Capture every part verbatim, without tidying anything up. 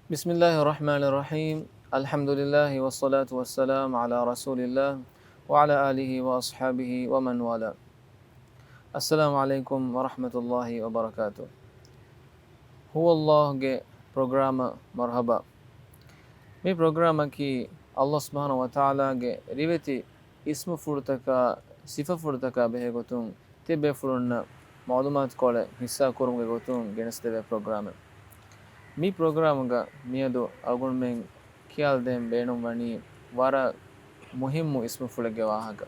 بسم الله الرحمن الرحيم. الحمد لله والصلاة والسلام على رسول الله وعلى آله وأصحابه ومن والاه. السلام عليكم ورحمة الله وبركاته. ހުވައްލާހުގެ ޕްރޮގްރާމަށް މަރުޙަބާ. މި ޕްރޮގްރާމަކީ ﷲ ސުބްޙާނަހޫ ވަތަޢާލާގެ ރިވެތި އިސްމުފުޅުތަކާ، ސިފަފުޅުތަކާ ބެހޭގޮތުން ތިޔަބޭފުޅުންނަށް މަޢުލޫމާތުކޮޅެއް ޙިއްޞާކުރުމުގެ ގޮތުން ގެނެސްދެވޭ ޕްރޮގްރާމެއް. މި ޕްރޮގްރާމުގަ މިއަދު އަޅުގަނޑުމެން ޚިޔާލު ދޭން ބޭނުންވަނީ ވަރަށް މުހިއްމު އިސްމުފުޅެއްގެ ވާހަކަ.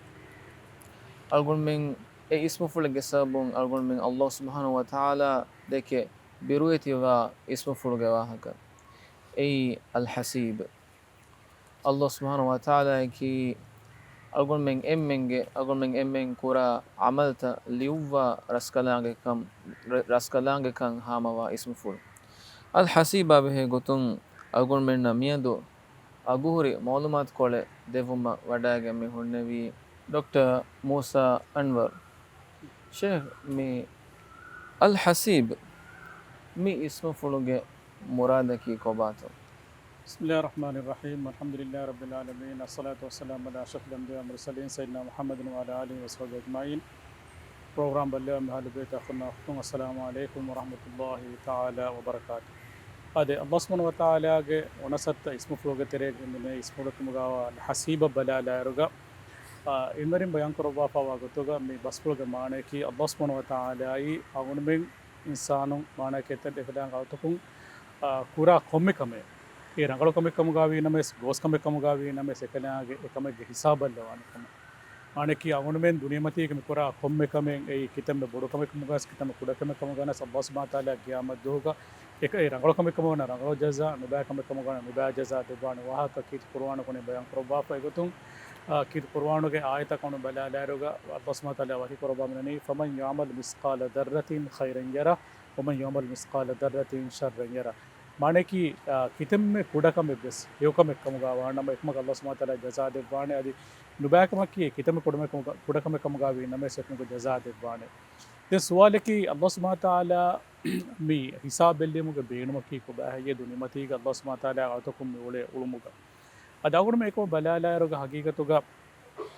އަޅުގަނޑުމެން އެ އިސްމުފުޅެއްގެ ސަބަބުން އަޅުގަނޑުމެން ﷲ ސުބްޙާނަހޫ ވަތަޢާލާ ދެކެ ބިރުވެތިވާ އިސްމުފުޅުގެ ވާހަކަ. އެއީ އަލްޙަސީބް. ﷲ ސުބްޙާނަހޫ ވަތަޢާލާއަކީ އަޅުގަނޑުމެން އެންމެންގެ، އަޅުގަނޑުމެން އެންމެން ކުރާ ޢަމަލްތައް ލިޔުއްވާ ރަސްކަލާނގެކަން، ރަ-، ރަސްކަލާނގެކަން ހާމަވާ އިސްމުފުޅު. އަލް ޙަސީބާ ބެހޭ ގޮތުން އަޅުގަނޑުމެންނަށް މިއަދު އަގުހުރި މަޢުލޫމާތުކޮޅެއް ދެއްވުމަށް ވަޑައިގެން މި ހުންނެވީ ޑޮކްޓަރ މޫސާ އަންވަރު. ޝޭޚް، މި އަލް ޙަސީބް މި އިސްމުފުޅުގެ މުރާދަކީ ކޮބާތޯ؟ بسم الله الرحمن الرحيم. الحمد لله رب العالمين. الصلاة والسلام على أشرف الأنبياء والمرسلين سيدنا محمد وعلى آله وصحبه أجمعين. ޕްރޮގްރާމް ބައްލަވާ މި އަހުލު ބައިތު އަޚުންނާ އުޚްތުން، އައްސަލާމު ޢަލައިކުމް ވަރަޙްމަތުﷲި ތަޢާލާ ވަބަރަކާތު. އާދެ، ﷲ ސުބްޙާނަހޫ ވަތަޢާލާގެ އޮނަސައްތަ އިސްމުފުޅުގެ ތެރޭގައި މި އިސްމުފުޅު ކަމުގައިވާ އަލް ޙަސީބަށް ބަލާލާއިރުގަ، އާ، އިލްމުވެރިން ބަޔާން ކުރައްވާފައިވާ ގޮތުގަ މި ބަސްފުޅުގެ މާނަޔަކީ ﷲ ސުބްޙާނަހޫ ވަތަޢާލާއީ އަޅުގަނޑުމެން އިންސާނުން މާނަޔަކީ އެތައް އެކަލާނގެ އަޅުތަކުން، އާ، ކުރާ ކޮންމެ ކަމެއް، އެ ރަނގަޅު ކަމެއް ކަމުގައިވީ ނަމަވެސް، ގޯސް ކަމެއް ކަމުގައިވީ ނަމަވެސް، އެކަލާނގެ އެ ކަމެއްގެ ހިސާބަށް ލަވާނެ ކަމަށް. މާނަޔަކީ އަޅުގަނޑުމެން ދުނިޔެމަތީގަ މި ކުރާ ކޮންމެ ކަމެއް، އެއީ ކިތަންމެ ބޮޑު ކަމެއް ކަމުގައި ވެސް، ކިތަންމެ ކުޑަ ކަމެއް ކަމުގައި ވެސް، ﷲ ސުބްޙާނަހޫ ވަތަޢާލާ ޤިޔާމަތް ދުވަހުގަ އެ، އެ ރަނގަޅު ކަމެއް ކަމުގައި ވަނީ ރަނގަޅު ޖަޒާ، ނުބައި ކަމެއް ކަމުގައި ވަނީ ނުބައި ޖަޒާ ދެއްވާނެ ވާހަކަ ކީރިތި ޤުރުއާނުގައި ބަޔާން ކުރައްވާފައި ގޮތުން، އާ، ކީރިތި ޤުރުއާނުގެ އާޔަތްތަކަށް ބަލާލާއިރުގަ ﷲ ސުބްޙާނަހޫ ވަތަޢާލާ ވަޙީ ކުރައްވާ މިވަނީ، فَمَنْ يَعْمَلْ مِثْقَالَ ذَرَّةٍ خَيْرًا يَرَهُ وَمَنْ يَعْمَلْ مِثْقَالَ ذَرَّةٍ شَرًّا يَرَهُ. މާނަޔަކީ، އާ، ކިތަންމެ ކުޑަ ކަމެއް ވެސް، ހެޔޮ ކަމެއް ކަމުގައި ވާނަމަ، އެކަމަކަށް ﷲ ސުބްޙާނަހޫ ވަތަޢާލާ ޖަޒާ ދެއްވާނެ، އަދި ނުބައި ކަމަކީ ކިތަންމެ ކުޑަ ކަމެއް ކަމުގަ-، ކުޑަ ކަމެއް ކަމުގައިވީ ނަމަވެސް އެކަމުގެ ޖަޒާ ދެއްވާނެ. ދެން ސުވާލަކީ، ﷲ ސުބްޙާނަހޫ ވަތަޢާލާ މި ހިސާބް ބެއްލެވުމުގެ ބޭނުމަކީ ކޮބާހޭ؟ ދުނިޔެމަތީގަ ﷲ ސުބްޙާނަހޫ ވަތަޢާލާ އަޅުތަކުން މި އުޅޭ އުޅުމުގަ. އަދި އަޅުގަނޑުމެން އެކަމަށް ބަލާލާއިރުގަ ހަގީގަތުގަ،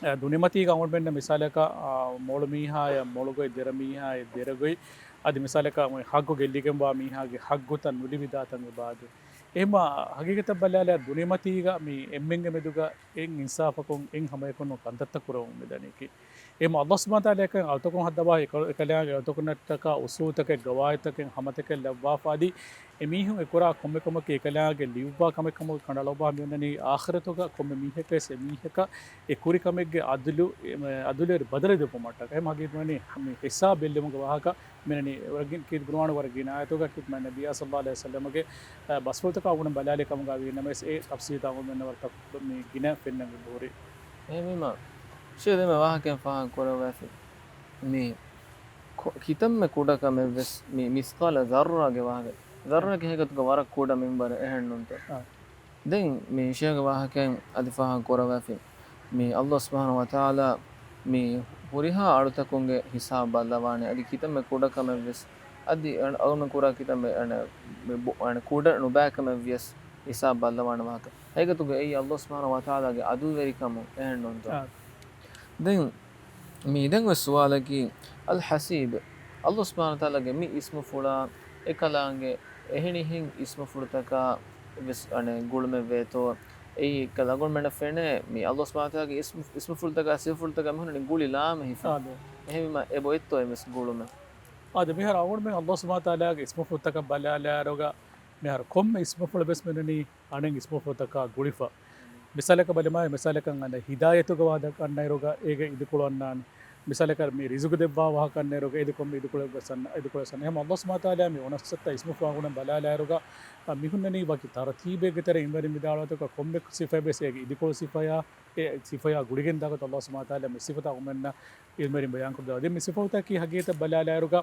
އަ، ދުނިޔެމަތީގަ އަޅުގަނޑުމެންނަށް މިސާލަކަށް، އަ، މޮޅު މީހާއެއް މޮޅުގޮތް، ދެރަ މީހާއެއް ދެރަގޮތް، އަދި މިސާލަކަށް ހައްގު ގެއްލިގެންވާ މީހާގެ ހައްގުތައް ނުލިބިދާތަން އެބައާދޭ. އެހެންވީމަ ހަގީގަތަށް ބަލާލާ ދުނިޔެމަތީގަ މި އެންމެންގެ މެދުގަ އެއް އިންސާފަކުން، އެއް ހަމައެކަނި ކަންތައްތައް ކުރަމުން މިދަނީކީ. އެހެންވީމަ ﷲ ސުބްޙާނަހޫ ވަތަޢާލާ އެކަން އަޅުތަކުން ހައްދަވާ އެކަ-، އެކަލާނގެ އަޅުތަކުންނަށްޓަކާ އުސޫލުތަކެއް، ގަވާއިދުތަކެއް، ހަމަތަކެއް ލައްވާފަ އަދި އެމީހުން އެކުރާ ކޮންމެ ކަމަކީ އެކަލާނގެ ލިޔުއްވާ ކަމެއް ކަމުގަ ކަނޑައަޅުއްވާ މިއޮންނަނީ އާޚިރަތުގަ ކޮންމެ މީހަކަށް ވެސް އެމީހަކަށް އެ ކުރި ކަމެއްގެ އަދުލު، އެ، އަދުލުވެރި ބަދަލެއް ދެއްވުމަށްޓަކާ. އެހެންވީމަ ހަގީގަތުގަ މި ހިސާބް ބެއްލެވުމުގެ ވާހަކަ މިއޮންނަނީ ވަރަށް ގިނަ، ކީރިތި ޤުރުއާނުގަ ވަރަށް ގިނަ އާޔަތުގަ ކީރިތި ނަބިއްޔާ ޞައްލައްލާހު ޢަލައިހި ވަސައްލަމަގެ، އަ، ބަސްފުޅުތަކަށް އަޅުގަނޑު ބަލާލި ކަމުގައިވީ ނަމަވެސް އެ ތަފްސީލްތައް އަޅުގަނޑުމެންނަށް ވަރަށް ތަފް-، މި ގިނަ ފެންނަން އެބަހުރި. އެހެންވީމަ ޝޭޚް ދެންމެ ވާހަކައިން ފާހަގަ ކުރައްވައިފި. މި ކޮ-، ކިތަންމެ ކުޑަ ކަމެއް ވެސް މި މިސްޤާލަ ޛައްރާގެ ވާހަކަ. ޛައްރާގެ ހަގީގަތުގަ ވަރަށް ކުޑަ މިންވަރެއް އެހެންނޫންތޯ؟ އާ. ދެން މި ޝޭޚްގެ ވާހަކައިން އަދި ފާހަގަ ކުރައްވައިފި. މި ﷲ ސުބްޙާނަހޫ ވަތަޢާލާ މި ހުރިހާ އަޅުތަކުންގެ ހިސާބް ބައްލަވާނެ. އަދި ކިތަންމެ ކުޑަ ކަމެއް ވެސް އަދި އަ-، އަޅުގަނޑު ކުރާ ކިތަންމެ އަނެއް މި ބު-، އަނެއް ކުޑަ ނުބައި ކަމެއް ވިޔަސް ހިސާބް ބައްލަވާނެ ވާހަކަ. ހަގީގަތުގަ އެއީ ﷲ ސުބްޙާނަހޫ ވަތަޢާލާގެ އަދުލުވެރިކަމުން އެހެންނޫންތޯ؟ އާ. ދެން މި ދެން ވެސް ސުވާލަކީ، އަލް ޙަސީބް، ﷲ ސުބްޙާނަހޫ ވަތަޢާލާގެ މި އިސްމުފުޅާ އެކަލާނގެ އެހެނިހެން އިސްމުފުޅުތަކާ ވެސް އަނެއް ގުޅުމެއް ވޭތޯ؟ އެއީ އެކަލަ އަޅުގަނޑުމެންނަށް ފެނޭ މި ﷲ ސުބްޙާނަހޫ ވަތަޢާލާގެ އިސްމު-، އިސްމުފުޅުތަކާ ސިފަފުޅުތަކާ މިހުންނަނީ ގުޅި ލާމެހިފަ. އާދެ. އެހެންވީމަ އެބައޮތްތޯ އެއްވެސް ގުޅުމެއް؟ އާދެ، މިހާރު އަޅުގަނޑުމެން ﷲ ސުބްޙާނަހޫ ވަތަޢާލާގެ އިސްމުފުޅުތަކަށް ބަލާލާއިރުގަ މިހާރު ކޮންމެ އިސްމުފުޅެއް ވެސް މިއޮންނަނީ އަނެއް އިސްމުފުޅުތަކާ ގުޅިފަ. މިސާލަކަށް ބަލަމާ، މިސާލަކަށް އަނެއް ހިދާޔަތުގެ ވާހަކަ އަންނައިރުގަ އޭގެ އިދިކޮޅު އަންނާނެ. މިސާލަކަށް މި ރިޒުގު ދެއްވާ ވާހަކަ އަންނައިރުގަ އިދިކޮޅު، އިދިކޮޅު އަންނާނެ. އެހެން ﷲ ސުބްޙާނަހޫ ވަތަޢާލާ މި އޮނަސައްތަ އިސްމުފުޅު އަޅުގަނޑު ބަލާލާއިރުގަ، އަ، މިހުންނަނީ ވަކި ތަރުތީބެއްގެ ތެރެއިން. އިލްމުވެރިން ވިދާޅުވާތަކު ކޮންމެ ސިފައެއް ވެސް އޭގެ އިދިކޮޅު ސިފަޔާ، އެ ސިފަޔާ ގުޅިގެން ދާގޮތަށް ﷲ ސުބްޙާނަހޫ ވަތަޢާލާ މި ސިފަތައް އަޅުގަނޑުމެންނަށް އިލްމުވެރިން ބަޔާންކޮށްދެއްވާ. ދެން މި ސިފަފުޅުތަކީ ހަގީގަތަށް ބަލާލާއިރުގަ،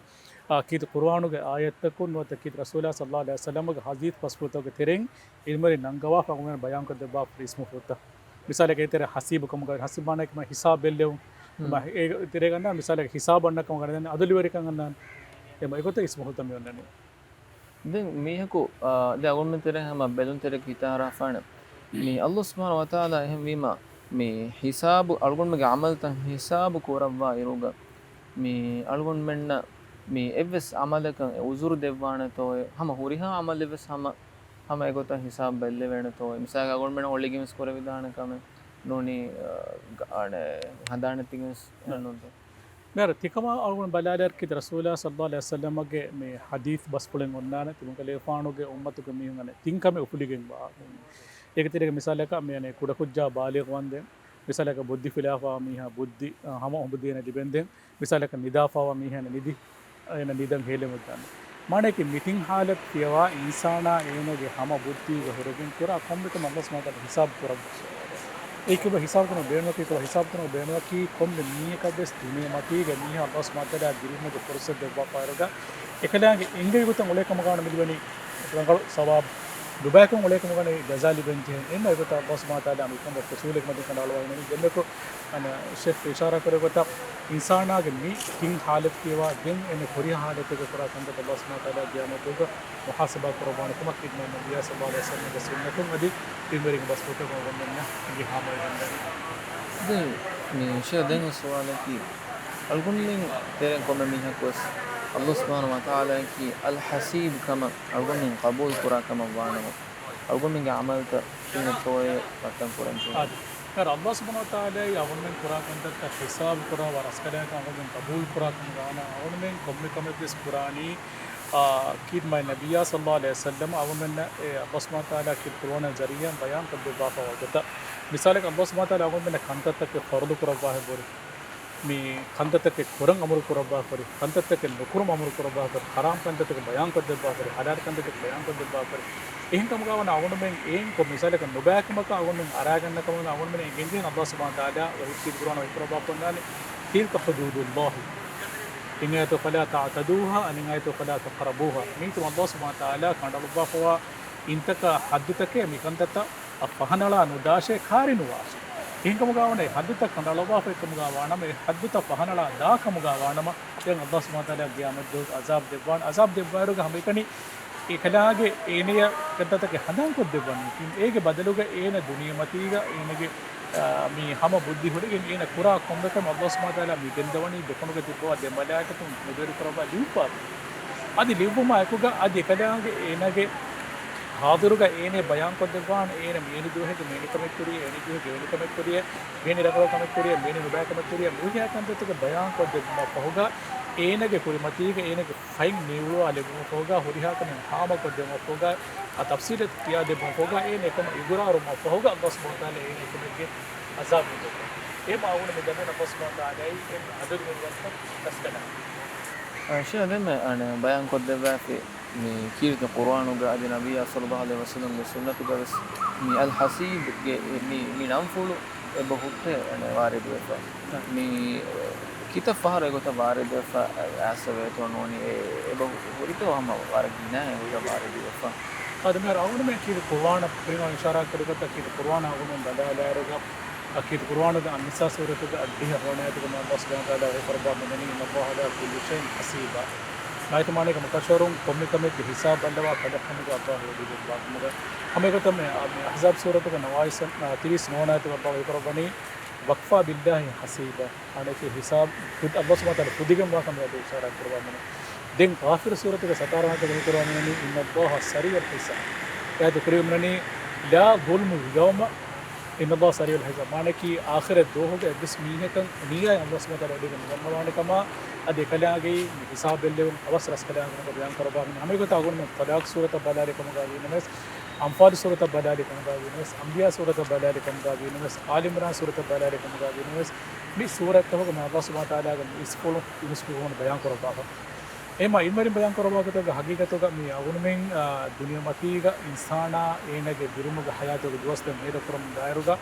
އާ، ކީރިތި ޤުރުއާނުގެ އާޔަތްތަކުން ނުވަތަ ކީރިތި ރަސޫލާ ޞައްލައްލާހު ޢަލައިހި ވަސައްލަމަގެ ޙަދީޘް ބަސްފުޅުތަކުގެ ތެރެއިން އިލްމުވެރިން ނަންގަވާފަ އަޅުގަނޑުމެންނަށް ބަޔާންކޮށްދެއްވާފަ އިސްމުފުޅުތައް. މިސާލަކަށް އޭގެ ތެރޭ ޙަސީބު ކަމުގައި، ޙަސީބު މާނައަކީ ހިސާބް ބެއްލެވުން. ހުން. އެ ތެރޭގަ އަންނާނެ މިސާލަކަށް ހިސާބު އަންނަ ކަމަށް އަންނާނެ، އަދުލުވެރިކަން އަންނާނެ. އެ އެގޮތަށް އިސްމުފުޅުތައް މި އޮންނަނީ. ދެން މީހަކު، އާ، ދެ އަޅުގަނޑުމެން ތެރޭ ހަމަ ބެލުން ތެރޭ ހިތަށް އަރާފާނެ. މި އައްލާހު ސުބްޙާނަހޫ ވަތަޢާލާ އެހެންވީމަ، މި ހިސާބު، އަޅުގަނޑުމެންގެ ޢަމަލުތައް ހިސާބު ކުރައްވާ އިރުގަ، މި އަޅުގަނޑުމެންނަށް މި އެއްވެސް ޢަމަލަކަށް އެ ޢުޛުރު ދެއްވާނެތޯއޭ، ހަމަ ހުރިހާ ޢަމަލެއްވެސް ހަމަ، ހަމަ އެގޮތަށް ހިސާބު ބެއްލެވޭނެތޯއޭ. މިސާލަކަށް އަޅުގަނޑުމެންނަށް އޮޅިގެންވެސް ކުރެވިދާނެ ކަމެއް ނޫނީ، އާ، ގ-، އަނެއް ހަނދާނެއް ތިގެންވެސް ނޫންތޯ؟ މިހާރު ތިކަމާ އަޅުގަނޑު ބަލާލާއިރު ކީރިތި ރަސޫލާ ޞައްލައްލާހު ޢަލައިހި ވަސައްލަމަގެ މި ޙަދީޘް ބަސްފުޅެއް އޮންނާނެ، ތިމަންކަލޭގެފާނުގެ އުއްމަތުގެ މީހުން އަނެއް ތިން ކަމެއް އުފުލިގެންވާ. އޭގެ ތެރޭގަ މިސާލަކަށް މި އަނެއް ކުޑަކުއްޖާ ބާލިޣުވާންދެން، މިސާލަކަށް ބުއްދި ފިލާފާ މީހާ ބުއްދި، އަ، ހަމަ އުނބުދިޔަނަށް ލިބެންދެން، މިސާލަކަށް ނިދާފާވާ މީހާ ނިދި، އޭނަ ނިދަން ހޭލެމުންދާނެ. މާނައަކީ މި ތިން ޙާލަތު ކިޔަވާ އިންސާނާ އޭނަގެ ހަމަ ބުއްދީގަ ހުރެގެން ކުރާ ކޮންމެ ކަމެއް އައްލާހު ސުބްޙާނަހޫ ވަތަޢާލާ ހިސާބު ކުރައްވާ. އެކިބަ ހިސާބު ކުރުމަށް ބޭނުމަކީ، ކޮބާ ހިސާބު ކުރުމަށް ބޭނުމަކީ ކޮންމެ މީހަކަށް ވެސް ދުނިޔެމަތީގަ މީހާ އައްލާހު ސުބްޙާނަހޫ ވަތަޢާލާ ދިރިހުމުގެ ފުރުޞަތު ދެއްވާފަ އިރުގަ އެކަލާނގެ އެނގޭ ގޮތަށް އުޅޭ ކަމުގަ ވަނީ މި ލިބެނީ ރަނގަޅު ސަވާބު. ނުބައިކަން އުޅޭ ކަމުގަ ވަނީ ޖަޒާ ލިބެން ޖެހޭ. އެންމެ އެގޮތަށް އައްލާހު ސުބްޙާނަހޫ ވަތަޢާލާ މިކަން އުސޫލެއްގެ މަތިން ކަނޑައަޅުވައި އިންނަނީ. ދެންމެކު އަނެއް ޝޭޚް އިޝާރާ ކުރެއްވި ގޮތަށް އިންސާނާގެ މި ތިން ޙާލަތު ކިޔަވާ ދެން އޭނަ ހުރިހާ ޙާލަތެއްގަ ކުރާ ކަންތައް އައްލާހު ސުބްޙާނަހޫ ވަތަޢާލާ ޤިޔާމަތުގަ މުޙާސަބާ ކުރައްވާނެ ކަމަށް ކީރިތި ނަބިއްޔާ ޞައްލައްލާހު ޢަލައިހި ވަސައްލަމްގެ ސުންނަތުން އަދި ތިންވެރިންގެ ބަސްފުޅުތަކުން އަޅުގަނޑުމެން މި ހާމަވެގެންދަނީ. ދެން މި ޝޭޚް ދެން ސުވާލަކީ، އަޅުގަނޑުމެން ތެރެއިން ކޮންމެ މީހަކުވެސް އައްލާހު ސުބްޙާނަހޫ ވަތަޢާލާއަކީ އަލްޙަސީބު ކަމަށް އަޅުގަނޑުމެން ޤަބޫލު ކުރާ ކަމަށް ވާނަމަ، އަޅުގަނޑުމެންގެ ޢަމަލުތައް ކިހިނެއްތޯއޭ ވައްޓަން ކުރަން ޖެހޭ. އާދެ. އައްލާހު ސުބްޙާނަހޫ ވަތަޢާލާއީ އަޅުގަނޑުމެން ކުރާ ކަންތައްތައް ހިސާބު ކުރާ ވަރަށް ރަސްކަލާނގެ ކަމަށް އަޅުގަނޑުމެން ޤަބޫލު ކުރާ ކަމަށް ވާނަމަ، އަޅުގަނޑުމެން ކޮންމެ ކަމެއްވެސް ކުރާނީ، އާ، ކީރިތި ނަބިއްޔާ ޞައްލައްލާހު ޢަލައިހި ވަސައްލަމް އަޅުގަނޑުމެންނަށް އެ އައްލާހު ސުބްޙާނަހޫ ވަތަޢާލާ ކީރިތި ޤުރުއާނާ ޒަރީޢާއިން ބަޔާން ކޮށްދެއްވާފަ ވަގުތަށް. މިސާލަކަށް އައްލާހު ސުބްޙާނަހޫ ވަތަޢާލާ އަޅުގަނޑުމެންނަށް ކަންތައްތަކެއް ފަރުޟު ކުރައްވާފަ ހުރި. މި ކަންތައްތަކެއް ކުރަން އަމުރު ކުރައްވާފަ ހުރި، ކަންތައްތަކެއް ނުކުރަން އަމުރު ކުރައްވާފަ ހުރި، ޙަރާމް ކަންތައްތަކެއް ބަޔާން ކޮށްދެއްވާފަ ހުރި، ޙަލާލް ކަންތައްތަކެއް ބަޔާން ކޮށްދެއްވާފަ ހުރި. އެހެން ކަމުގަ ވަނީ އަޅުގަނޑުމެން އެއިން ކޮށް މިސާލަކަށް ނުބައިކަމަކަށް އަޅުގަނޑުމެން އަރާގަންނަ ކަމަށް އަޅުގަނޑުމެން އެނގެންޖެހޭނެ އައްލާހު ސުބްޙާނަހޫ ވަތަޢާލާ ވަޙީ ކުރައްވާ ވަޙީ ކުރައްވާ ބޮންނާނެ، تلك حدود الله. އެއް އާޔަތު فلا تعتدوها، އަނެއް އާޔަތު فلا تقربوها. މީތި އައްލާހު ސުބްޙާނަހޫ ވަތަޢާލާ ކަނޑައަޅުއްވާފަވާ އިންތަކާ ޙައްދުތަކެއް މިކަންތައްތައް އަށް ފަހަނަޅާ ނުދާށޭ، ކާރި ނުވާށޭ. އެހެންކަމުގާ ވަނީ އެ ޙައްދުތައް ކަނޑައަޅުއްވާފައި ކަމުގާ ވާނަމަ، އެ ޙައްދުތައް ފަހަނަޅާ ދާ ކަމުގާ ވާނަމަ، ދެން އައްލާހު ސުބްޙާނަހޫ ވަތަޢާލާ ޤިޔާމަތްދުވަހު ޢަޒާބް ދެއްވާނެ. ޢަޒާބް ދެއްވާއިރުގަ ހަމައެކަނި އެކަލާނގެ އޭނަޔަށް ކަންތައްތަކެއް ހަނދާންކޮށްދެއްވަނީ. އޭގެ ބަދަލުގަ އޭނަ ދުނިޔެމަތީގަ އޭނަގެ، އާ، މި ހަމަ ބުއްދި ހުރެގެން އޭނަ ކުރާ ކޮންމެ ކަމެއް އައްލާހު ސުބްޙާނަހޫ ވަތަޢާލާ މި ގެންދަވަނީ ދެކުނުގަ ތިއްބަވާ ދެ މަލާއިކަތުން މުދޭރު ކުރައްވާ ލިޔުއްވާފަ. އަދި ލިޔުއްވުމާ އެކުގަ އަދި އެކަލާނގެ އޭނަގެ ޙާޟިރުގަ އޭނަ ބަޔާންކޮށްދެއްވާނެ، އޭނަ މިވެނި ދުވަހެއްގަ މިވެނި ކަމެއް ކުރިޔޭ، އެވެނި ދުވަހެއްގަ އެވެނި ކަމެއް ކުރިޔޭ، މިވެނި ރަނގަޅު ކަމެއް ކުރިޔޭ، މިވެނި ނުބައި ކަމެއް ކުރިޔޭ، މިހުރިހާ ކަންތައްތަކެއް ބަޔާންކޮށްދެއްވުމަށް ފަހުގަ، އޭނަގެ ކުރިމަތީގަ އޭނަގެ ފައިން ނިއުޅުވާލެއްވުމަށް ފަހުގަ، ހުރިހާ ކަމެއް ހާމަކޮށްދެއްވުމަށް ފަހުގަ، އާ، ތަފްސީލަށް ކިޔާދެއްވުމަށް ފަހުގަ، އޭނަ އެކަމަށް އިގުރާރުވުމަށް ފަހުގަ، އައްލާހު ސުބްޙާނަހޫ ވަތަޢާލާ އޭނަ އެކަމެއްގެ ޢަޒާބު ދެއްވާ. އެހެންމަ އަޅުގަނޑު މި ދަންނަވަނީ އައްލާހު ސުބްޙާނަހޫ ވަތަޢާލާއީ އެންމެ ޢަދުލުވެރިވަންތަ ރަސްކަލާނގެ. އަ، ޝޭޚް ދެންމެ އަނެއް ބަޔާންކޮށްދެއްވާފި މި ކީރިތި ޤުރުއާނުގަ އަދި ނަބިއްޔާ ޞައްލައްލާހު ޢަލައިހި ވަސައްލަމްގެ ސުންނަތުގަވެސް މި އަލްޙަސީބްގެ މި، މި ނަންފުޅު އެބަ ހުއްޓޭ އަނެއް ވާރިދުވެފަ. މި ކިތައް ފަހަރު އެގޮތަށް ވާރިދުވެފަ އައިސްފަވޭތޯ ނޫނީ އެ، އެބަ ހުރިތޯ ހަމަ ވަރަށް ގިނަ އެގޮތަށް ވާރިދުވެފަ. އާދެ، މިހާރު އަޅުގަނޑުމެން ކީރިތި ޤުރުއާނަށް ފުރިހަމަ އިޝާރާތްކުރި ގޮތަށް ކީރިތި ޤުރުއާނަށް އަޅުގަނޑުމެން ބަލާލާއިރުގަ، އަ، ކީރިތި ޤުރުއާނުގެ އައްނިސާ ސޫރަތުގެ އަށްޑިހަ ހަވަނަ އާޔަތުގަ މި އައްލާހު ސުބްޙާނަހޫ ވަތަޢާލާ ވަޙީ ކުރައްވާ މިދަނީ، إن الله على كل شيء حسيب. މާތް މާނައިގެ މުކަށަވަރުން ކޮންމެ ކަމެއްގެ ހިސާބު ބައްލަވާ ކަލެއް ކަމުގަ އައްލާހު ވޮޑިގެންވާ ކަމުގަ. ހަމަ އެގޮތަށް މި، މި އަޙްޒާބް ސޫރަތުގެ ނަވާއިސް، އަ، ތިރީސް ނުވަ އާޔަތުގަ އައްލާހު ވަޙީ ކުރައްވަނީ، وكفى بالله حسيبا. އަނެކެ ހިސާބު ޚުދް އައްލާހު ސުބްޙާނަހޫ ވަތަޢާލާ ފުދިގެންވާ ކަމަށް އަދި އިޝާރާތް ކުރައްވާ މިނެ. ދެން ޣާފިރު ސޫރަތުގެ ސަތާރަ ވަނަ އާޔަތުގަ ވަޙީ ކުރައްވާ މިނެ، إن الله سريع الحساب. އެ އާޔަތު ކުރިޔަށް މިނަނީ، لا ظلم اليوم، إن الله سريع الحساب. މާނައަކީ އާޚިރަތް ދުވަހުގަ އެއްވެސް މީހަކަށް ނިޔާއެއް އައްލާހު ސުބްޙާނަހޫ ވަތަޢާލާ ވޮޑިގެން ނުދަންނަވާނެ ކަމަށް އަދި އެކަލާނގެ މި ހިސާބު ބެއްލެވުން އަވަސް ރަސްކަލާނގެ ބަޔާން ކުރައްވާ މިނެ. ހަމަ އެގޮތަށް އަޅުގަނޑުމެން ޠަލާޤު ސޫރަތަށް ބަލާލި ކަމުގަ ވީނަމަވެސް، އަންފާލު ސޫރަތަށް ބަލާލި ކަމުގަ ވީނަމަވެސް، އަންބިޔާ ސޫރަތަށް ބަލާލި ކަމުގަ ވީނަމަވެސް، އާލި ޢިމްރާން ސޫރަތަށް ބަލާލި ކަމުގަ ވީނަމަވެސް، މި ސޫރަތްތަކުގަ މި އައްލާހު ސުބްޙާނަހޫ ވަތަޢާލާގެ މި އިސްކޮޅު އިނުސްކުރުވުން ބަޔާން ކުރައްވާފަ. އެހެންމަ އިންވެރިން ބަޔާން ކުރައްވާ ގޮތުގަ ހަގީގަތުގަ މި އަޅުގަނޑުމެން، އާ، ދުނިޔެމަތީގަ އިންސާނާ އޭނަގެ ދިރުމުގެ ޙަޔާތުގެ ދުވަސްތައް ހޭދަކުރަމުން ދާއިރުގަ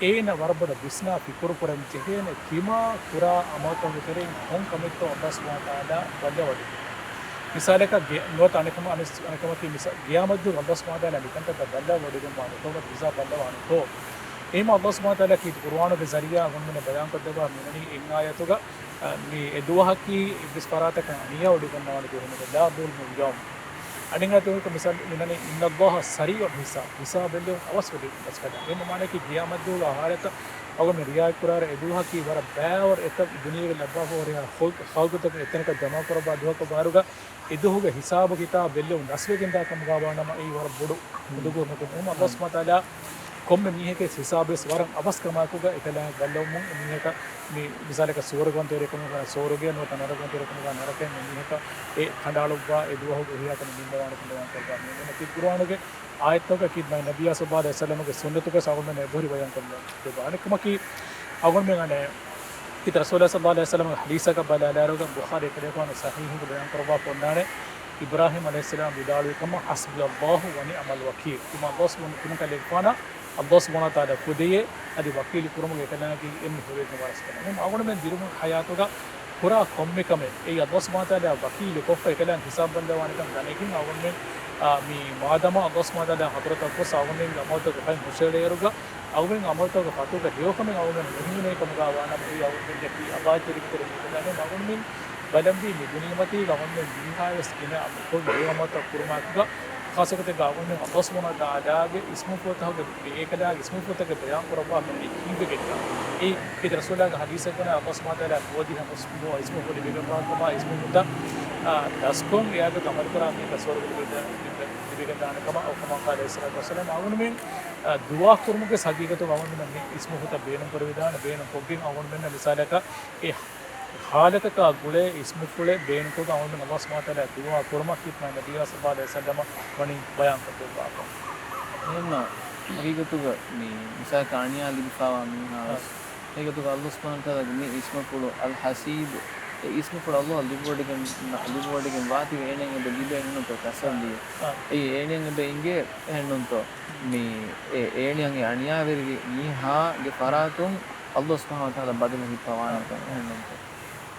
އޭނަ ވަރަށް ބޮޑަށް ވިސްނާ ފިކުރު ކުރަން ޖެހޭނެ ތިމާ ކުރާ ޢަމަލުތަކުގެ ތެރެއިން ކޮން ކަމެއްތޯ އައްލާހު ސުބްޙާނަހޫ ވަތަޢާލާ ބައްލަވަޑިގެން. މިސާލަކަށް ގެ-، ނުވަތަ އަނެކަމަ-، އަނެސް-، އަނެކަމަކީ މިސާ-، ގިޔާމަތްދުވަހު އައްލާހު ސުބްޙާނަހޫ ވަތަޢާލާ މިކަންތައް ބައްލަވަޑިގެންވާނެތޯ؟ މި ހިސާބު ބައްލަވާނެތޯ؟ އެހެންމަ އައްލާހު ސުބްޙާނަހޫ ވަތަޢާލާ ކީރިތި ޤުރުއާނުގެ ޒަރީޢާ އަޅުގަނޑުމެންނަށް ބަޔާންކޮށްދެއްވާ މިވަނީ އެއް އާޔަތުގަ، އަ، މި އެ ދުވަހަކީ އެއްވެސް ފަރާތަކަށް ނިޔާ ވޮޑިގަންނަވާނެ ދުވަހެއް ނޫން. لا ظلم اليوم. އަނެއް އާޔަތުގަ މިސާލު މިނަނީ، "إِنَّ اللَّهَ سَرِيعُ الْحِسَابِ." ހިސާބު ބެއްލެވުން އަވަސް ވެދި މަސްކަނޑާ. އެ މާނައަކީ ޤިޔާމަތްދުވަހުގެ އަހަރެތަ އަޅުގަނޑު ރިޔާ ކުރާރަ އެ ދުވަހަކީ ވަރަށް ބައިވަރު އެތައް ދުނިޔޭގެ ލައްވާފަ ހުރިހާ ޚަލްޤު، ޚަލްޤުތަކު އެތަނަކަށް ޖަމާކުރައްވާ ދުވަހަކަށް ވާއިރުގަ އެ ދުވަހުގެ ހިސާބު ކިތާބު ބެއްލެވުން ރަސްވެގެންދާ ކަމުގަ ވާނަމަ އެއީ ވަރަށް ބޮޑު ހުނދުގުވަމެއް. އެހެން އަﷲ ސުބްޙާނަހޫ ވަތަޢާލާ ކޮންމެ މީހެކޭ ހިސާބުވެސް ވަރަށް އަވަސް ކަމާކުގަ އެކަލާނގެ ބައްލަވަމުން މީހަކަށް މި މިސާލަކަށް ސުވަރުގަވަންތަވެރި ކަމުގަ ސުވަރުގެ ނުވަތަ ނަރަކަވަންތަވެރި ކަމުގަ ނަރަކައެއް މި މީހަކަށް އެ ކަނޑައަޅުއްވާ އެ ދުވަހުގެ އެހީއަކަށް މި ނިންމަވާނެ ކަން ބަޔާން ކޮށްލަން މި މިނަ ތި ޤުރުއާނުގެ އާޔަތްތަކަކީ މާތް ނަބިއްޔާ ޞައްލައްލާހު ޢަލައިހި ވަސައްލަމަގެ ސުންނަތުގައި އަޅުގަނޑުމެން އެބަހުރި ބަޔާން ކޮށްލަން ތިބާ. އަނެއްކަމަކީ، އަޅުގަނޑުމެން އަނެއް ކީރިތި ރަސޫލާ ޞައްލައްލާހު ޢަލައިހި ވަސައްލަމަގެ ޙަދީޘަކަށް ބަލާލާއިރުގަ ބުޚާރީ އެކަލޭގެފާނު ޞަޙީޙުގަ ބަޔާން ކުރައްވާފަ އޮންނާނެ، އިބްރާހީމް ޢަލައިހިއްސަލާމް ވިދާޅުވި ކަމަށް، "حَسْبِيَ اللَّهُ وَنِعْمَ الْوَكِيلُ." ކުމާ އަﷲ ސުބްޙާނަހޫ ވަތަޢާލާ، އަﷲ ސުބްޙާނަހޫ ވަތަޢާލާ ކުދިޔައޭ އަދި ވަކީލު ކުރުމުގެ އެކަލާނގެ އެންމެ ހުރިހާ ވަރަސް ކަމެއް. އަޅުގަނޑުމެން ދިރިއުޅުމުގެ ޙަޔާތުގަ ކުރާ ކޮންމެ ކަމެއް އެއީ އަﷲ ސުބްޙާނަހޫ ވަތަޢާލާ ވަކީލު ކޮށްފަ އެކަލާނގެ ހިސާބު ބައްލަވާނެ ކަން ދަނެގެން އަޅުގަނޑުމެން، އާ، މި މާދަމާ އަﷲ ސުބްޙާނަހޫ ވަތަޢާލާ ޙަޟްރަތަށް ގޮސް އަޅުގަނޑުމެންގެ ޢަމަލުތަކުގެ ފަހި ހުށައެޅޭއިރުގަ އަޅުގަނޑުމެންގެ ޢަމަލުތަކުގެ ފަތުގަ ހެޔޮކަމެއް އަޅުގަނޑުމެން ނުހިމެނޭ ކަމުގަ ވާނަމަ އެއީ އަޅުގަނޑުމެންގެ އަބާދީ ތެރޭގަ މި އެކަލާނގެ އަޅުގަނޑުމެން ބަލަންވީ މި ދުނިޔެމަތީގަ އަޅުގަނޑުމެން މީހާވެސް ގިނަ ކޮންމެ ހެޔޮ ޢަމަލުތައް ކުރުމާއެކުގަ، ޚާއްޞަގޮތެއްގަ އަޅުގަނޑުމެން އަﷲ ސުބްޙާނަހޫ ވަތަޢާލާގެ އިސްމުފުޅުތަކުގެ މި އެކަލާނގެ އިސްމުފުޅުތަކުގެ ބަޔާން ކުރައްވާފަ މި ކީއްވެގެންތަ؟ އެއީ ކީރިތި ރަސޫލާގެ ޙަދީޘެއްގަ ވަނީ އަﷲ ސުބްޙާނަހޫ ވަތަޢާލާ ނުވަދިހަ އިސްމު ލިބިގެންވާ ކަމާ އިސްމުފުޅުތައް، އާ، ދަސްކޮށް އެއާގެ ޢަމަލުކުރާ މީހަކަށް ސުވަރުގެ ލިބިގެން، ލިބިގެން، ލިބިގެންދާނެ ކަމަށް، އައު ކަމާ ޤާލަ ޢަލައިހިއްސަލާތު ވައްސަލާމް. އަޅުގަނޑުމެން، އާ، ދުޢާ ކުރުމުގެ ޙަޤީޤަތުގަ އަޅުގަނޑުމެންނަށް މި އިސްމުފުޅުތައް ބޭނުން ކުރެވިދާނެ، ބޭނުން ކޮށްގެން އަޅުގަނޑުމެންނަށް މިސާލަކަށް އެ ޙާލަތަކާ ގުޅޭ އިސްމުފުޅެއް ބޭނުންކޮށްގެން އަޅުގަނޑުމެން އަﷲ ސުބްޙާނަހޫ ވަތަޢާލާ ދުޢާ ކުރުމަށް ކީރިތި ނަބިއްޔާ ޞައްލައްލާހު ޢަލައިހި ވަސައްލަމަ ވަނީ ބަޔާންކޮށްދެއްވާފަ. އެހެންމަ ޙަޤީޤަތުގަ މި މިސާލަކަށް އަނިޔާ ލިބިފައިވާ މީހާ ވެސް އާ. ޙަޤީޤަތުގަ އަﷲ ސުބްޙާނަހޫ ވަތަޢާލާގެ މި އިސްމުފުޅު އަލް ޙަސީބު، އެ އިސްމުފުޅު އަﷲ ލިބިވޮޑިގެން، ލިބިވޮޑިގެން ވާތީވެ އޭނައަށް އެބަ ލިބޭ ނޫންތޯ ތަސައްލީއެއް؟ އާ. އެއީ އޭނައަށް އެބަ އިނގޭ އެހެން ނޫންތޯ؟ މި އެ އޭނައަށް އެ އަނިޔާވެރިވި މީހާގެ ފަރާތުން އަﷲ ސުބްޙާނަހޫ ވަތަޢާލާ ބަދަލު ހިއްޕަވާނެކަން އެހެން ނޫންތޯ؟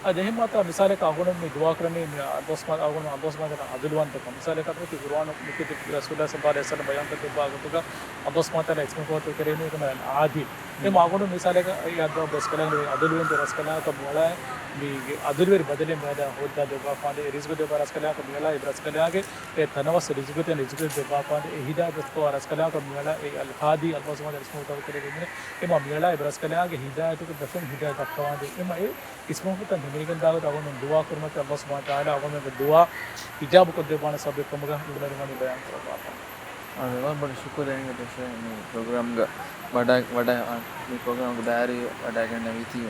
އަދި އެހެންމާތާ މިސާލަކަށް އަޅުގަނޑު މި ދުޢާ ކުރަނީ މި އަﷲ ސުބްޙާ-، އަޅުގަނޑު އަﷲ ސުބްޙާނަހޫ ވަތަޢާލާ ޢަދުލުވަންތަކަން. މިސާލަކަށް މި ޤުރުއާނު މި ކީރިތި ރަސޫލާ ޞައްލައްލާހު ޢަލައިހި ވަސައްލަމަ ބަޔާންކޮށްދެއްވާ ގޮތުގަ އަﷲ ސުބްޙާނަހޫ ވަތަޢާލާ އިސްމުފުޅުތައް ކެރޭނީ އެކަމަ އަލް ޢާދިލް. އެ މަ އަޅުގަނޑު މިސާލަކަށް އެ އަދުލުވެރި ރަސްކަލާނގެ އަދުލުވެރި ރަސްކަލާކަށް މިއަޅާ މީގެ އަދުލުވެރި ބަދަލެއް މިއަޅާ ހޯއްދާ ދެއްވާފާނދޭ، އެ ރިޒްގު ދެއްވާ ރަސްކަލާކަށް މިއަޅާ އެ ރަސްކަލާގެ އެ ތަނަވަސް ރިޒްގުތައް ރިޒްގު ދެއްވާފާނދޭ، އެ ހިދާޔަތް ދެއްވާ ރަސްކަލާކަށް މިއަޅާ އެ އަލް ހާދީ އަﷲ ސުބްޙާނަހޫ ވަތަޢާލާ އިސްމުފުޅު ދައްކަވަންދޭ. އެ މަ މިއަޅާ އެ ރަސްކަލާގެ ހިދާޔަތުގެ ދަށުން ހިދާޔަތް ދައްކަވާނދޭ. އެ މަ އެ އިސްމުފުޅުތައް ހިމެނިގެންދާ ގޮތަށް އަޅުގަނޑު ދުޢާ ކުރުމަކީ އަﷲ ސުބްޙާނަހޫ ވަތަޢާލާ އަޅުގަނޑުމެންގެ ދުޢާ އިޖާބަކޮށްދެއްވާނެ ސަބަބެއްކަމުގަ އިލްމުވެރިން ވަނީ ބަޔާން ކުރައްވާފަ. އާ، ވަރަށް ބޮޑަށް ޝުކުރިއްޔާ އިނގޭ ދޮށެ މި ޕްރޮގްރާމްގަ ވަޑަ-، ވަޑަ-، މި ޕްރޮގްރާމްގެ ބައިވެރި ވަޑައިގަންނަވީތީ.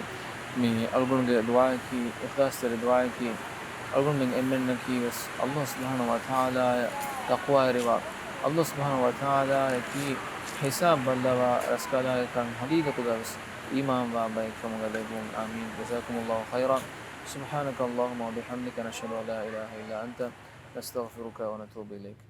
މި އަޅުގަނޑުގެ ދުޢާއަކީ، އިޚްލާޞްތެރި ދުޢާއަކީ، އަޅުގަނޑުމެން އެންމެންނަކީ ވެސް އަﷲ ސުބްޙާނަހޫ ވަތަޢާލާއަށް ތަޤްވާވެރިވާ، އަﷲ ސުބްޙާނަހޫ ވަތަޢާލާއަކީ ހިސާބު ބައްލަވާ ރަސްކަލާގެކަން ޙަޤީޤަތުގަ ވެސް އީމާންވާ ބައެއްކަމުގަ ލެއްވުން. އާމީން. ޖަޒާކުމުﷲ ޚައިރާ. سبحانك اللهم وبحمدك، نشهد أن لا إله إلا أنت، نستغفرك ونتوب إليك.